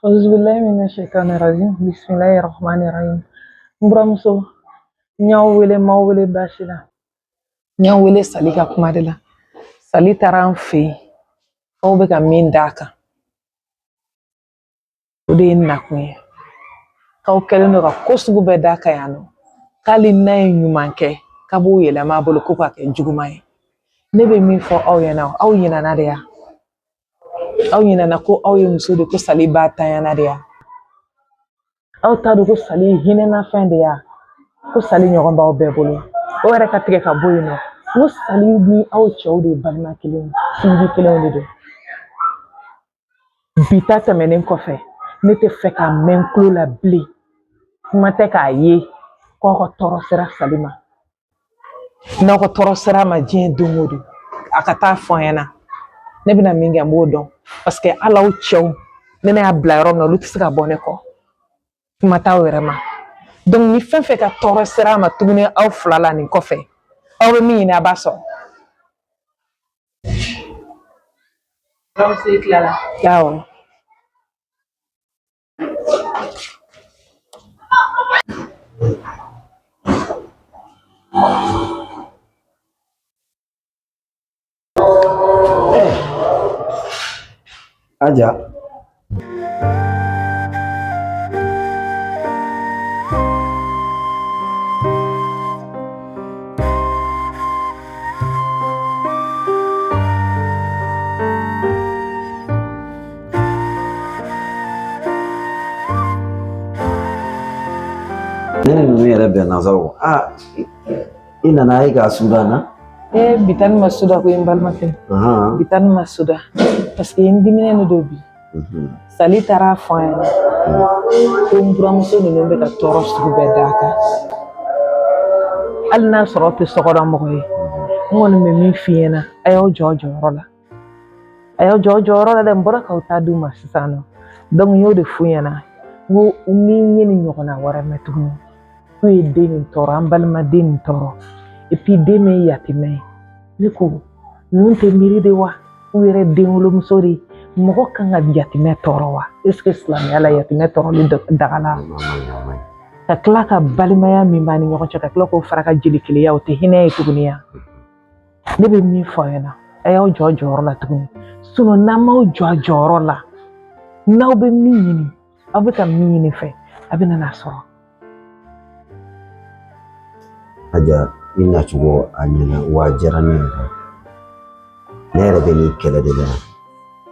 Auzubillahi mina shaitani rajim. Bismillahi rahmani rahim. N buramuso, n y'aw wele, n m'aw wele baasi la. N y'aw wele Sali ka kuma de la. Sali taara an fɛ yen. Aw bɛ ka min d'a kan, o de ye n nakun ye. K'aw kɛlen don ka ko sugu bɛɛ d'a kan yan nɔ. K'ale n'a ye ɲuman kɛ, k'a b'o yɛlɛma a bolo ko k'a kɛ juguman ye. Ne bɛ min fɔ aw ɲɛna, aw ɲinɛna de ya. Aw ɲinɛna ko aw ye muso de ko Sali ba tanyana de ya. Aw t'a dɔn ko Sali ye hinɛnafɛn de ya. Ko Sali ɲɔgɔn b'aw bɛɛ bolo. O yɛrɛ ka tigɛ ka bɔ yen nɔ. N ko Sali ni aw cɛw de ye balima kelen ye, sinji kelenw de don. Bi ta tɛmɛnen kɔfɛ, ne tɛ fɛ k'a mɛn n tulo la bilen. Kuma tɛ k'a ye k'aw ka tɔɔrɔ sera Sali ma. N'aw ka tɔɔrɔ sera a ma diɲɛ don o don, a ka taa fɔ an ɲɛna. Ne bɛna min kɛ n b'o dɔn. Parce que hali aw cɛw, ne ne y'a bila yɔrɔ min na, olu tɛ se ka bɔ ne kɔ. Kuma t'aw yɛrɛ ma. Donc ni fɛn fɛn ka tɔɔrɔ sera a ma tuguni aw fila la nin kɔfɛ, aw bɛ min ɲini a b'a sɔrɔ. Bamuso i tilala. Awɔ. Aja. Ne ni ninnu yɛrɛ bɛnna sa o. Aa i nana e k'a suda na. Ee bi ta nin ma suda koyi n balimakɛ. Bi ta nin ma suda parce que n diminen de don bi. Sali taara a fɔ an ɲɛna ko n buramuso ninnu bɛ ka tɔɔrɔ sugu bɛɛ d'a kan. Hali n'a sɔrɔ aw tɛ sokɔnɔ mɔgɔ ye, n kɔni bɛ min f'i ɲɛna, a y'aw jɔ aw jɔyɔrɔ la. A y'aw jɔ aw jɔyɔrɔ la dɛ, n bɔra k'aw ta d'u ma sisan nɔ. Donc n y'o de f'u ɲɛna. N ko ni n ye nin ɲɔgɔnna wɛrɛ mɛn tuguni, k'u ye den nin tɔɔrɔ, an balima den nin tɔɔrɔ. Et puis den min ye yatimɛ ye. Ne ko ninnu tɛ miiri de wa? U yɛrɛ den wolomuso de ye. Mɔgɔ kan ka yatimɛ tɔɔrɔ wa? Est ce que silamɛya la yatimɛ tɔɔrɔli dagala? Ka tila ka balimaya min b'an ni ɲɔgɔn cɛ, ka tila k'o fara ka jeli kelenya, o tɛ hinɛ ye tuguni ya. Ne bɛ min fɔ aw ɲɛna, a y'aw jɔ aw jɔyɔrɔ la tuguni. Sinon n'aw m'aw jɔ a jɔyɔrɔ la, n'aw bɛ min ɲini, aw bɛ ka min ɲini fɛ, a bɛ na n'a sɔrɔ. Aja, i nacogo a ɲɛna wa a diyara ne yɛrɛ. Ne yɛrɛ bɛ nin kɛlɛ de la yan.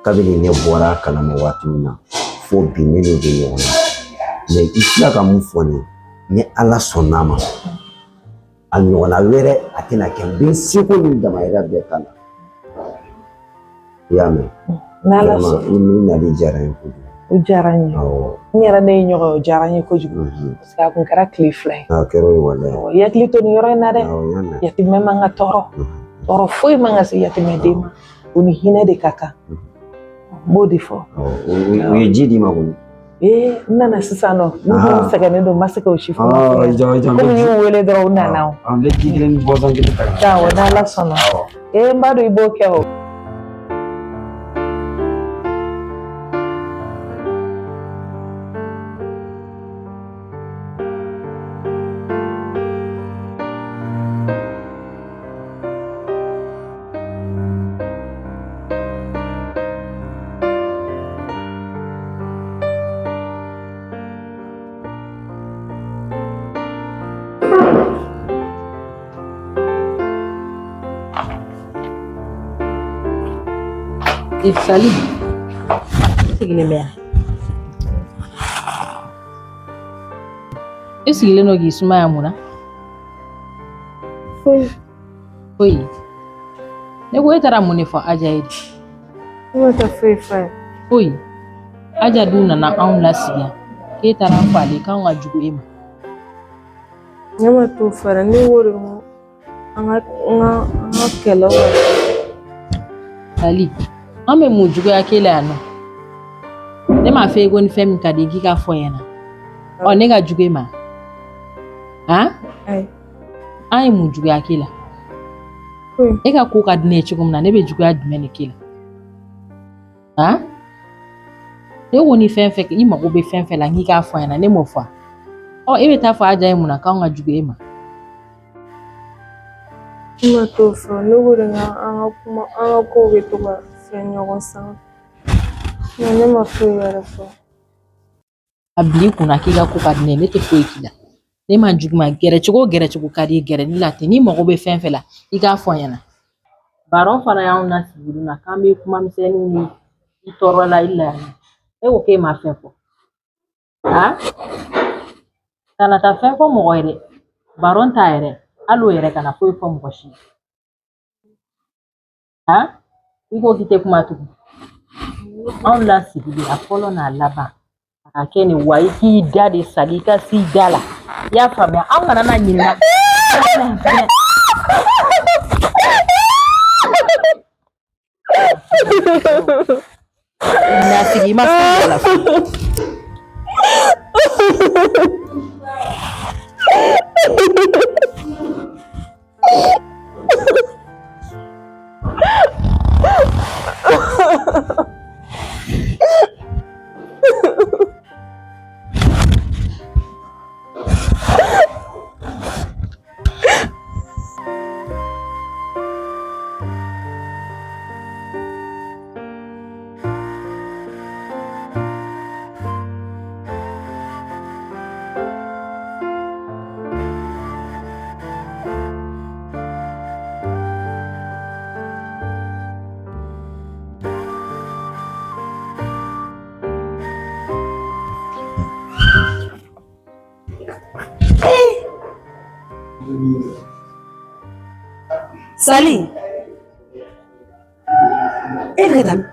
Kabini ne bɔra a kalama waati min na fo bi ne n'o bɛ ɲɔgɔn na. Mais i tila ka mun fɔ ne ye, ni Ala sɔnn'a ma, a ɲɔgɔnna wɛrɛ a tɛna kɛ. N bɛ n seko ni damayira bɛɛ k'a la. I y'a mɛn? N'Ala sɔnna. I ni nali diyara n ye kojugu. O diyara n ye. Awɔ. N yɛrɛ ne ye ɲɔgɔn ye, o diyara n ye kojugu. Parce que a kun kɛra tile 2 ye. A kɛra o ye walayi. I hakili to nin yɔrɔ in na dɛ. Awɔ, n y'a mɛn. Yatimɛ man ka tɔɔrɔ. Tɔɔrɔ foyi man ka se yatimɛden ma. O ni hinɛ de ka kan. N b'o de fɔ. U ye ji d'i ma kɔni. Ee n nana sisan nɔ. N kun sɛgɛnnen don, n ma se k'o si fɔ. Jɔ, Komi n y'u wele dɔrɔn u nana o. An bɛ ji kelen ni boisson kelen ta. Awɔ, n'Ala sɔnna. Ee n b'a dɔn i b'o kɛ o. Sali, sigilen bɛ yan. I sigilen don k'i sumaya mun na? Foyi. Foyi. Ne ko e taara mun de fɔ Aja ye de? Ne ma taa foyi f'a ye. Foyi. Aja dun nana anw lasigi yan. K'e taara fɔ ale k'anw ka jugu e ma. Ne ma t'o fara ne ko de ko an ka kɛlɛ ka Sali, an bɛ mun juguya k'e la yan nɔ? Ne m'a fɔ e ye ko ni fɛn min ka di k'i k'a fɔ n ɲɛna. Ɔ ne ka jugu e ma? Han? Ayi. An ye mun juguya k'e la? E ka ko ka di ne ye cogo min na, ne bɛ juguya jumɛn de k'e la? Han? Ne ko ni fɛn fɛn i mago bɛ fɛn fɛn la n k'i k'a fɔ n ɲɛna, ne m'o fɔ. Ɔ e bɛ taa fɔ Aja ye mun na k'anw ka jugu e ma? Ne ma t'o fɔ, ne ko de an ka kuma, an ka kow bɛ to ka fɛn ɲɔgɔn san. Ne ma foyi wɛrɛ fɔ. A bil'i kunna k'i ka ko ka di ne ye, ne tɛ foyi k'i la. Ne man jugu ma, gɛrɛ cogo o gɛrɛ cogo ka di i ye, gɛrɛ ne la ten. N'i mago bɛ fɛn fɛn la, i k'a fɔ n ɲɛna. Baron fana y'anw lasigi olu na k'an bɛ kuma misɛnninw ni i tɔɔrɔ la i la yan. E ko k'e ma fɛn fɔ. A kana taa fɛn fɔ mɔgɔ ye dɛ. Baron ta yɛrɛ, hali o yɛrɛ kana foyi fɔ mɔgɔ si ye. A i ko k'i tɛ kuma tugun. Anw lasigili a fɔlɔ n'a laban. A ka kɛ nin wa i k'i da de sali, i ka s'i da la. I y'a faamuya, anw kana na ɲininka. Nasigi i ma foyi la. Sali, e bɛ ka taa min?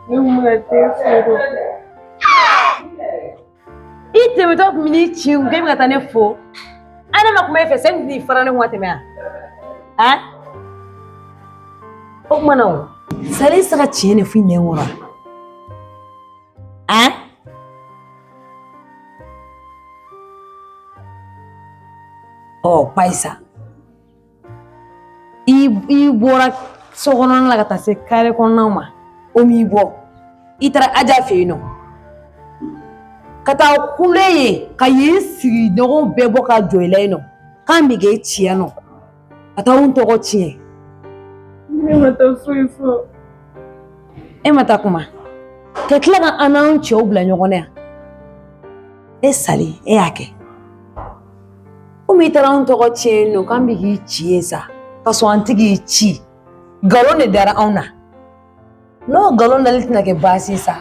Ne kun bɛ ka t'e fo. I tɛmɛtɔ kun bɛ n'i ci n kun k'e bɛ ka taa ne fo. A ne ma kuma e fɛ, sani tun t'i fara ne kun ka tɛmɛ yan. Han? O kuma na o. Sali, e tɛ se ka tiɲɛ de fɔ i nɛn kɔrɔ. Han? Ɔ Payisa, i bɔra so kɔnɔna la ka taa se kare kɔnɔnaw ma, o m'i bɔ, i taara Aja fɛ yen nɔ ka taa kule yen, ka yen sigiɲɔgɔnw bɛɛ bɔ ka jɔ i la yen nɔ k'an bɛ k'e ci yan nɔ ka taa anw tɔgɔ tiɲɛ. Ne ma taa foyi fɔ. E ma taa kuma ka tila ka an n'an cɛw bila ɲɔgɔn na yan. E Sali, e y'a kɛ komi i taara anw tɔgɔ tiɲɛ yen nɔ k'an bɛ k'i ci yen sa, ka sɔrɔ an tɛ k'i ci. Nkalon de dara anw na. N'o nkalon dali tɛna kɛ baasi ye sa,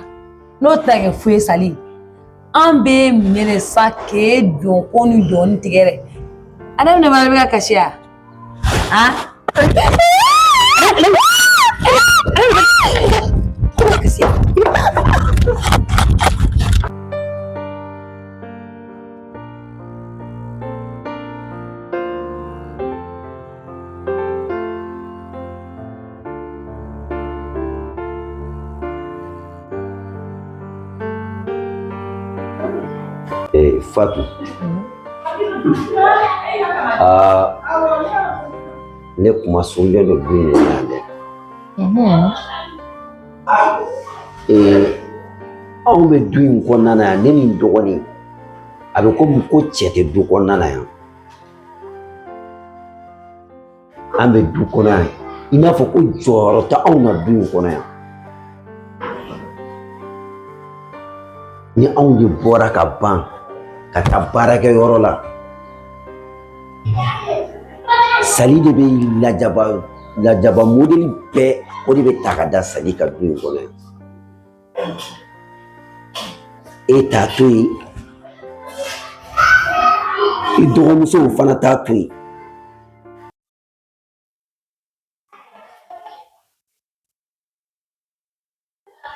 n'o tɛna kɛ foyi ye Sali, an b'e minɛ de sa k'e dɔn ko ni dɔɔni tigɛ dɛ. A daminɛ b'a la, i bɛ ka kasi yan. Han? Kasi yan. Fatu. Aa, ne kuma surunnen don du in na yan dɛ. Anw bɛ du in kɔnɔna na yan, ne ni n dɔgɔnin, a bɛ komi ko cɛ tɛ du kɔnɔna na yan. An bɛ du kɔnɔ yan i n'a fɔ ko jɔyɔrɔ tɛ anw na du in kɔnɔ yan. Ni anw de bɔra ka ban ka taa baarakɛyɔrɔ la, Sali de bɛ lajaba lajaba modɛli bɛɛ, o de bɛ ta ka da Sali ka du in kɔnɔ yan. E t'a to yen, i dɔgɔmusow fana t'a to yen.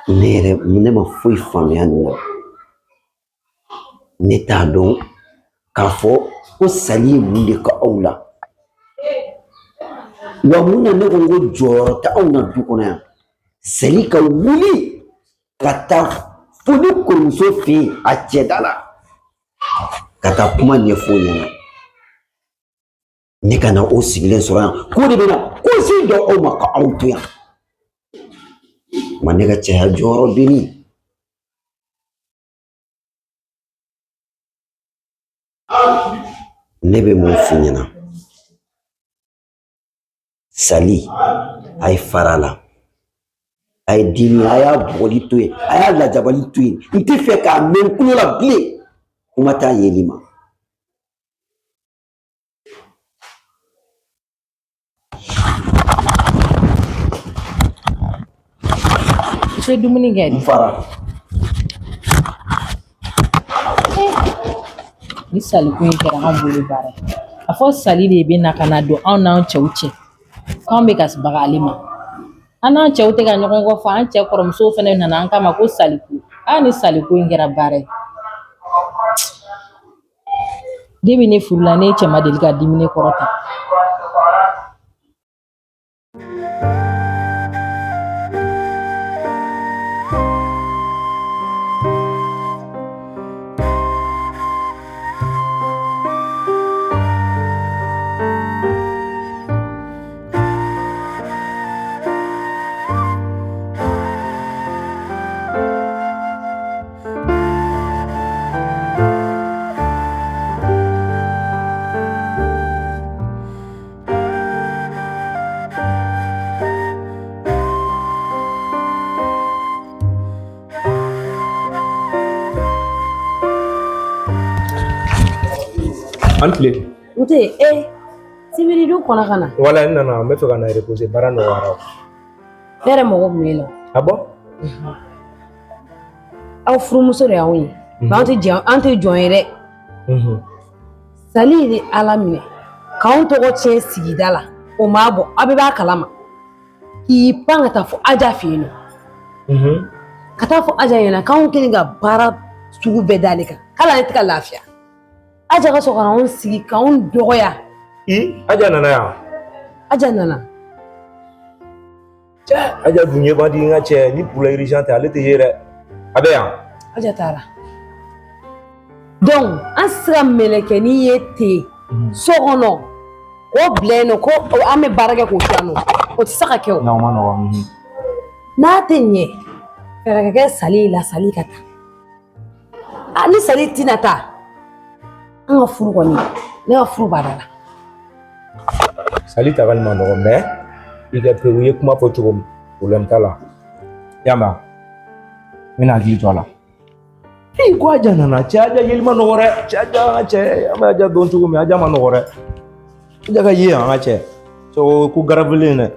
Ne yɛrɛ, ne ma foyi faamuya nin na. Ne t'a dɔn k'a fɔ ko Sali ye mun de kɛ aw la. Wa mun na ne ko n ko jɔyɔrɔ tɛ anw na du kɔnɔ yan. Sali ka wuli ka taa fo ne kɔrɔmuso fɛ yen a cɛda la ka taa kuma ɲɛfɔ o ɲɛna. Ne ka na o sigilen sɔrɔ yan k'o de bɛna conseil di aw ma ka aw to yan. Ma ne ka cɛya jɔyɔrɔ bɛ min? Ne bɛ mun f'i ɲɛna? Sali, a ye fara a la. A ye dimi, a y'a bugɔli to yen, a y'a lajabali to yen. N tɛ fɛ k'a mɛn n tulo la bilen. Kuma t'a yeli ma. I tɛ dumuni kɛ. N fara. Ni saliko in kɛra anw bolo baara ye. A fɔ sali de bɛ na ka na don anw n'an cɛw cɛ. K'anw bɛ ka baga ale ma. An n'an cɛw tɛ ka ɲɔgɔn kɔ fɔ, an cɛ kɔrɔmusow fana nana an kama ko saliko. Aa ni saliko in kɛra baara ye. Depi ne furula ne cɛ ma deli ka dimi ne kɔrɔ tan. An tile. N tɛ e sibiri du kɔnɔ ka na. Wala n nana n bɛ fɛ ka na reposer, baara nɔgɔyara. Ne yɛrɛ mago tun b'e la. Ah bon? Aw furumuso de y'anw ye. Nka an tɛ jɛn, an tɛ jɔn ye dɛ. Sali ni Ala minɛ k'anw tɔgɔ tiɲɛ sigida la, o m'a bɔ, aw bɛɛ b'a kalama. K'i pan ka taa fo Aja fɛ yen nɔ. Ka taa fɔ Aja ɲɛna k'anw kɛlen ka baara sugu bɛɛ d'ale kan, k'ale ale tɛ ka lafiya. Aja ka sɔrɔ ka anw sigi k'anw dɔgɔya. I Aja nana yan? Aja nana. Cɛ, Aja dun ye man di n ka cɛ, ni problème urgent tɛ ale tɛ ye dɛ. A bɛ yan. Aja taara. Donc an tɛ se ka mɛlɛkɛnin ye ten so kɔnɔ k'o bila yen nɔ ko an bɛ baara kɛ k'o to yan nɔ, o tɛ se ka kɛ o. Non, o ma nɔgɔn. N'a tɛ ɲɛ, fɛɛrɛ ka kɛ Sali la, Sali ka taa. A ni Sali tɛna taa, an ka furu kɔni, ne ka furu b'a da la. Sali tagali ma nɔgɔn, mais i kɛ pewu, i ye kuma fɔ cogo min, problème t'a la. I y'a mɛn? N bɛna hakili to a la. Ee, ko Aja nana, cɛ Aja yeli ma nɔgɔ dɛ. Cɛ Aja, an ka cɛ, an bɛ Aja dɔn cogo min, Aja ma nɔgɔ dɛ. Aja ka ye yan, an ka cɛ. Cɛ o ko garavelen dɛ.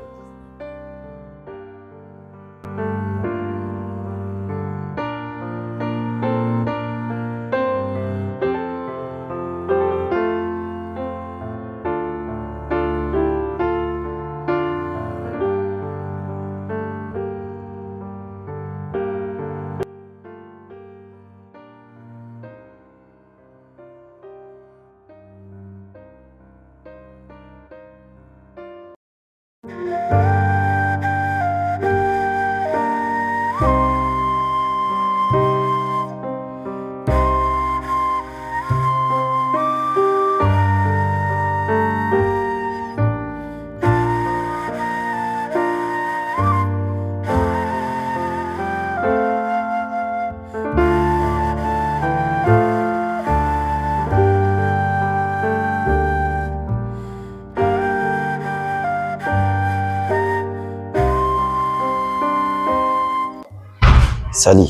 Sali,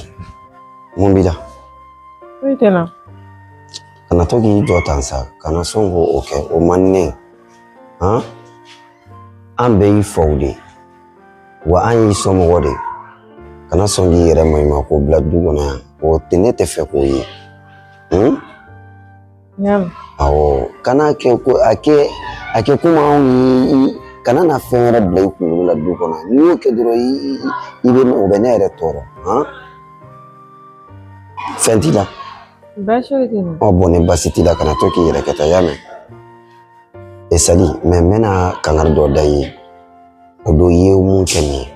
mun b'i la? Foyi tɛ n na. Kana to k'i jɔ tan sa, kana sɔn k'o kɛ, o man di ne ye. Han? An bɛɛ y'i faw de ye, wa an y'i somɔgɔ de ye. Kana sɔn k'i yɛrɛ maɲuman k'o bila du kɔnɔ yan, o tɛ ne tɛ fɛ k'o ye. Awɔ, kana kɛ ko a kɛ a kɛ komi anw y'i, kana na fɛn wɛrɛ bila i kunkolo la du kɔnɔ. N'i y'o kɛ dɔrɔn, i bɛ o bɛ ne yɛrɛ tɔɔrɔ. Han? Fɛn t'i la? Baasi foyi tɛ n na. Ɔ bon, ni baasi t'i la, kana to k'i yɛrɛ kɛ tan, i y'a mɛn? E Sali, mais n bɛna kangari dɔ da i ye. O don i ye mun kɛ nin ye,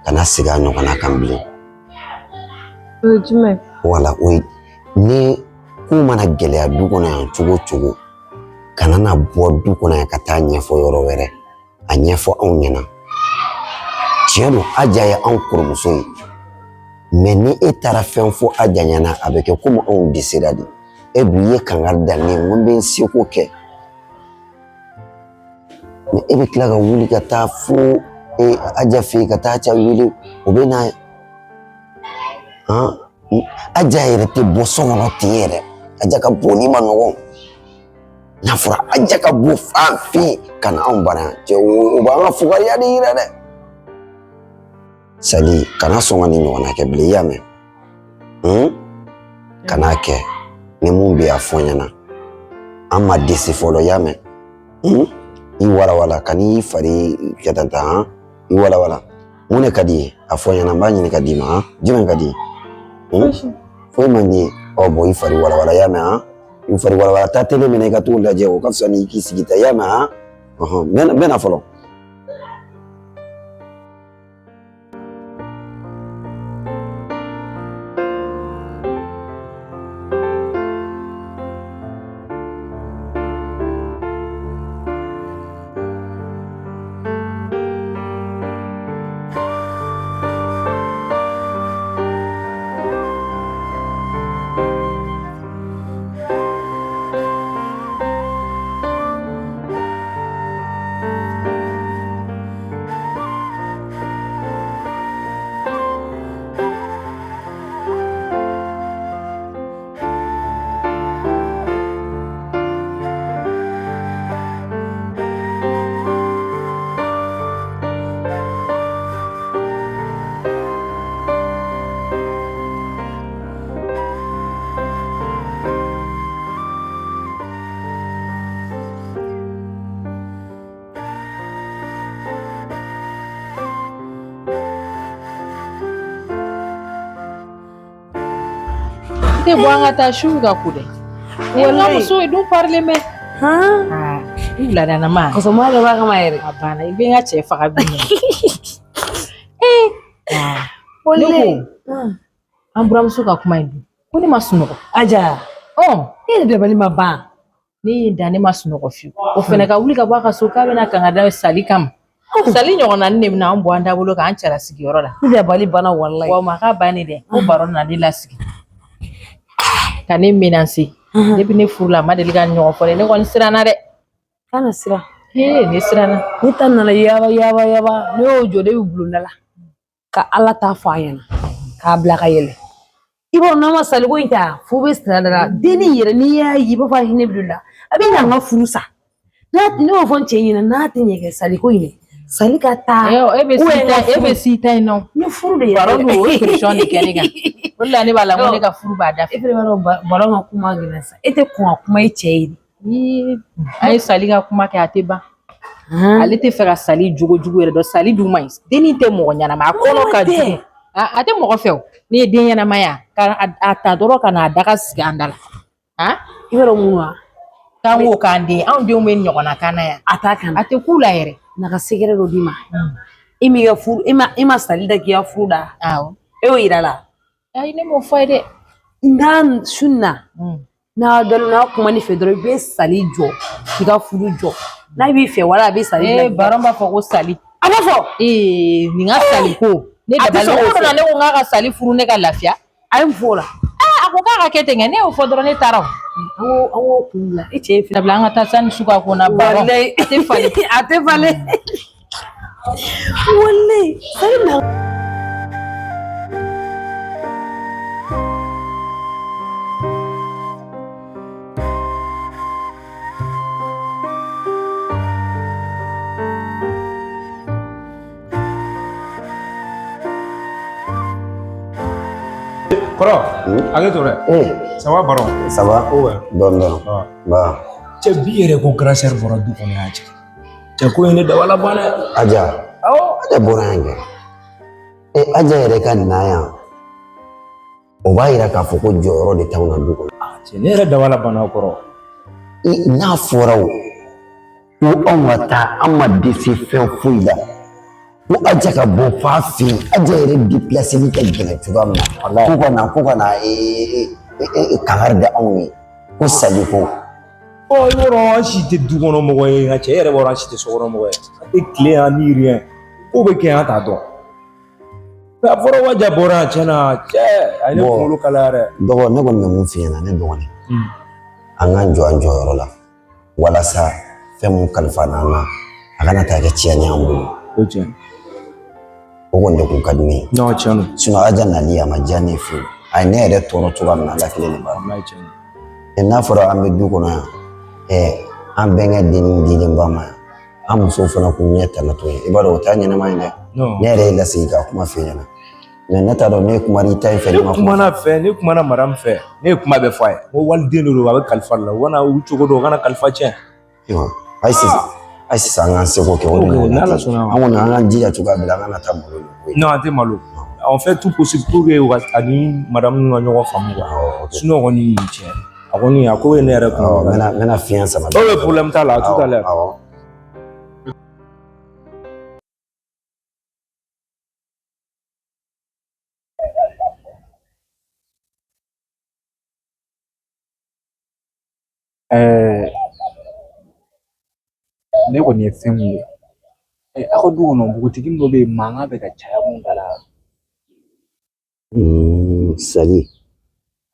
kana segin a ɲɔgɔnna kan bilen. O ye jumɛn? Wala, o ye ni ko mana gɛlɛya du kɔnɔ yan cogo o cogo, kana na bɔ du kɔnɔ yan ka taa ɲɛfɔ yɔrɔ wɛrɛ, a ɲɛfɔ anw ɲɛna. Tiɲɛ don, Aja ye anw kɔrɔmuso ye, mais ni e taara fɛn fɔ Aja ɲɛna, a bɛ kɛ komi anw dɛsɛra de. E dun ye kangari da ne ye, n ko n bɛ n seko kɛ, mais e bɛ tila ka wuli ka taa fo Aja fɛ yen ka taa Aja wele, o bɛ na han. Aja yɛrɛ tɛ bɔ so kɔnɔ ten yɛrɛ. Aja ka bɔli man nɔgɔn. N'a fɔra Aja ka bɔ fan fɛ yen ka na anw bara yan, cɛ, o b'an ka fugariya de yira dɛ. Sali, kana sɔn ka nin ɲɔgɔnna kɛ bilen, i y'a mɛn? Kan'a kɛ. Ni mun bɛ yen, a fɔ n ɲɛna. An ma dɛsɛ fɔlɔ, i y'a mɛn? I walawala, kan'i fari kɛ tan tan han. I walawala, mun de ka di i ye, a fɔ n ɲɛna, n b'a ɲini ka d'i ma han. Jumɛn ka di i ye? Foyi man di ye. Ɔ bɔn, i fari walawala, i y'a mɛn han? I fari walawala, taa tele minɛ i ka t'o lajɛ, o ka fisa ni i k'i sigi ta, i y'a mɛn han? Ɔhɔn, n bɛ na fɔlɔ. Tɛ bɔ an ka taa, su ka ko dɛ. N ka muso ye dun parilen bɛ. I wuladanama. Kɔsɔn ma dɔ b'a kama yɛrɛ. A banna, i bɛ n ka cɛ faga bi. Ne ko an buramuso ka kuma in dun ko ne ma sunɔgɔ. Aja. Ɔ. E yɛrɛ dabali ma ban. Ne ye da, ne ma sunɔgɔ fiyewu. O fɛnɛ ka wuli ka bɔ a ka so k'a bɛna kanga da Sali kama. Sali ɲɔgɔnna ne bɛna an bɔ an dabolo k'an cɛla sigiyɔrɔ la. Ne dabali banna walayi. Wa ma k'a bannen dɛ, ko baro nana ne lasigi ka ne menacer. Depuis ne furu la, a ma deli ka ɲɔgɔn fɔ dɛ. Ne kɔni siranna dɛ. Kana siran. Ee, ne siranna. Ne ta nana yaba yaba yaba, ne y'o jɔ, ne bɛ bulonda la ka Ala ta fɔ a ɲɛna k'a bila ka yɛlɛ. I b'a dɔn, n'an ma saliko in ta, fo bɛ sira da la. Denni yɛrɛ, n'i y'a ye, i b'a fɔ a hinɛ bɛ don la, a bɛ na an ka furu sa. N'a ne y'o fɔ n cɛ ɲɛna, n'a tɛ ɲɛ kɛ saliko in dɛ, sali ka taa. E bɛ si ta, e bɛ si ta in nɔ. N ye furu de yɛrɛ. Baro dun, o ye pression de kɛ ne kan. O de la ne b'a la, n ko ne ka furu b'a da fɛ. E fɛnɛ b'a dɔn, baro ka kuma gɛlɛn sa, e tɛ kɔn ka kuma i cɛ ye. An ye Sali ka kuma kɛ, a tɛ ban. Ale tɛ fɛ ka Sali jogo jugu yɛrɛ dɔn. Sali dun man ɲi, dennin tɛ mɔgɔ ɲɛnama, a kɔnɔ ka jugu, a tɛ mɔgɔ fɛ. O ne ye den ɲɛnama ye, ka a ta dɔrɔn ka n'a daga sigi an da la. I b'a dɔn mun wa? K'an k'o k'an den, anw denw bɛ ɲɔgɔnna kan na yan. A t'a kan. A tɛ k'u la yɛrɛ. Na ka secret dɔ d'i ma. E m'i ka furu, e ma Sali da k'i ka furu da. Awɔ. E y'o yira la. Ayi, ne m'o fɔ a ye dɛ. N'a su na. N'a dɔn n'a kuma ni fɛ dɔrɔn, i bɛ Sali jɔ k'i ka furu jɔ. N'a b'i fɛ wala a bɛ Sali bila. Ee, baron b'a fɔ ko Sali. A b'a fɔ. Ee, nin ka Sali ko. Ne dabali o la, ne ko n k'a ka Sali furu, ne ka lafiya. A ye mun fɔ o la? A ko k'a ka kɛ ten kɛ, ne y'o fɔ dɔrɔn, ne taara o. An k'o kun bila i cɛ ye. Dabila, an ka taa sani su ka ko na baron. A tɛ falen. A tɛ falen. Walayi, Sali na. Kɔrɔ, hakɛ to dɛ. Ça va baron? Ça va? Dɔɔni dɔɔni. Ba. Cɛ, bi yɛrɛ ko grand sœur bɔra du kɔnɔ yan cɛ. Cɛ, ko ye ne dabala ban dɛ. Aja. Awɔ. Aja bɔra yan kɛ. E, Aja yɛrɛ ka na yan, o b'a yira k'a fɔ ko jɔyɔrɔ de t'anw na du kɔnɔ. Cɛ, ne yɛrɛ dabala banna kɔrɔ. N'a fɔra o ko anw ka taa, an ma dɛsɛ fɛn foyi la, ko Aja ka bɔ f'a fɛ yen, Aja yɛrɛ déplaceli ka gɛlɛn cogoya min na, ko ka na kangari da anw ye ko Sali ko. Ɔ, yɔrɔ an si tɛ du kɔnɔ mɔgɔ ye, nka cɛ yɛrɛ b'a dɔn an si tɛ so kɔnɔ mɔgɔ ye. An tɛ tile yan ni rien. Ko bɛ kɛ, an t'a dɔn. A fɔra ko Aja bɔra yan, tiɲɛ na cɛ, a ye ne kunkolo kalaya dɛ. Dɔgɔ, ne kɔni bɛ mun f'i ɲɛna, ne dɔgɔnin, an k'an jɔ an jɔyɔrɔ la walasa fɛn mun kalifa n'an na, a kana taa kɛ tiɲɛni y'an bolo. O tiɲɛ. O kɔni de kun ka di ne ye. Non, tiɲɛ don. Sinon Aja nali, a ma diya ne ye fiyewu. A ye ne yɛrɛ tɔɔrɔ cogoya min na, Ala kelen de b'a dɔn. Walayi, tiɲɛ don. N'a fɔra an bɛ du kɔnɔ yan, an bɛnkɛ dennin dilen ba ma yan, an musow fana k'u ɲɛ tana to yen, i b'a dɔn o t'a ɲɛnama ye dɛ. Non. Ne yɛrɛ ye lasigi ka kuma f'i ɲɛna, mais ne t'a dɔn ne kuma i ta in fɛ, Ne ne ma kuma. kumana fɛ, ne kumana madame fɛ, ne ye kuma bɛɛ fɔ a ye. N ko waliden de don, a bɛ kalifa de la, u kana u cogo dɔn, u kana kalifa tiɲɛ. Ayiwa, hali sisan an k'an seko kɛ, o de Ok, ɲɔgɔnna n'Ala tɛ. sɔnna ma. An kɔni, an k'an jija cogoya bɛɛ la, an kana taa malo de koyi. Non, an tɛ malo. On fait tout possible pour que u ka ani madame ninnu ka ɲɔgɔn faamu quoi. Awɔ, ok. Sinon kɔni, tiɲɛ. A kɔni, a ko ye ne yɛrɛ Awɔ, kunkolo. n bɛna fiɲɛ sama. Ok, problème t'a la, à tout à l'heure. Awɔ. Ɛɛ, ne kɔni ye fɛn mun ye, aw ka du kɔnɔ, npogotiginin dɔ bɛ yen, mankan bɛ ka caya mun da la. Sali,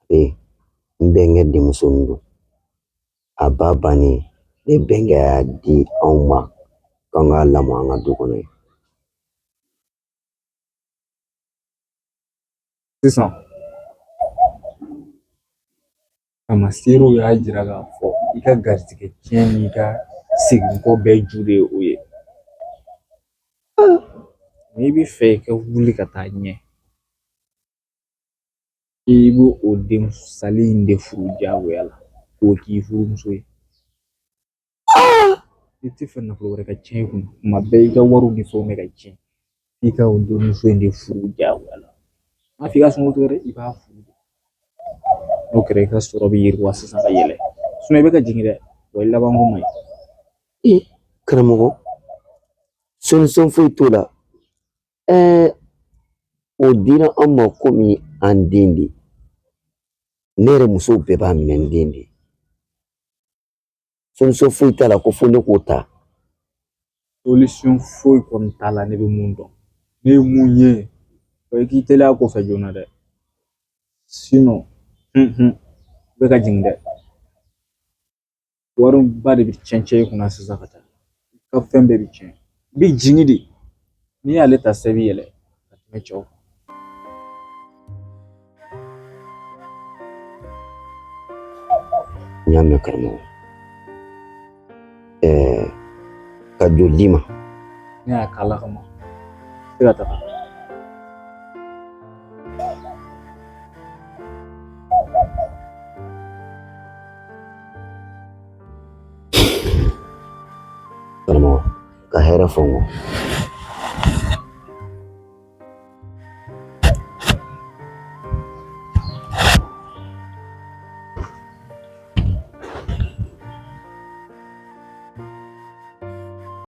n bɛnkɛ denmuso min don, a ba bannen, ne bɛnkɛ y'a di anw ma k'an k'a lamɔ an ka du kɔnɔ yen. Sisan tamaseerew y'a jira k'a fɔ i ka garijɛgɛ tiɲɛ n'i ka seginkɔ bɛɛ ju de ye o ye. N'i bɛ fɛ i ka wuli ka taa ɲɛ, i b'o o den Sali in de furu diyagoya la k'o k'i furumuso ye. I tɛ fɛ nafolo wɛrɛ ka tiɲɛ i kun, kuma bɛɛ i ka wariw ni fɛnw bɛ ka tiɲɛ, i ka o denmuso in de furu diyagoya la. N m'a fɔ i ka sunkurutigɛ dɛ, i b'a furu. N'o kɛra, i ka sɔrɔ bɛ yiriwa sisan ka yɛlɛ. I bɛ ka jigin dɛ, wa i labanko man ɲi. Ee, karamɔgɔ, solution foyi t'o la. O dira an ma komi an den de. Ne yɛrɛ musow bɛɛ b'a minɛ n den de. Solution foyi t'a la ko fo ne k'o ta. Solution foyi kɔni t'a la, ne bɛ mun dɔn. Ne ye mun ye, o ye k'i teliya a kɔfɛ joona dɛ. Sinon, i bɛ ka jigin dɛ. Wariba de bɛ tiɲɛ cɛ i kunna sisan ka taa. I ka fɛn bɛɛ bɛ tiɲɛ. I bɛ jigin de. N'i y'ale ta sisan, i bɛ yɛlɛ ka tɛmɛ cɛw kan. N y'a mɛn, karamɔgɔ. Ka joli d'i ma. Ne y'a k'ala kama. Se ka taga. Karamɔgɔ, ka hɛrɛ fɔ n kɔ.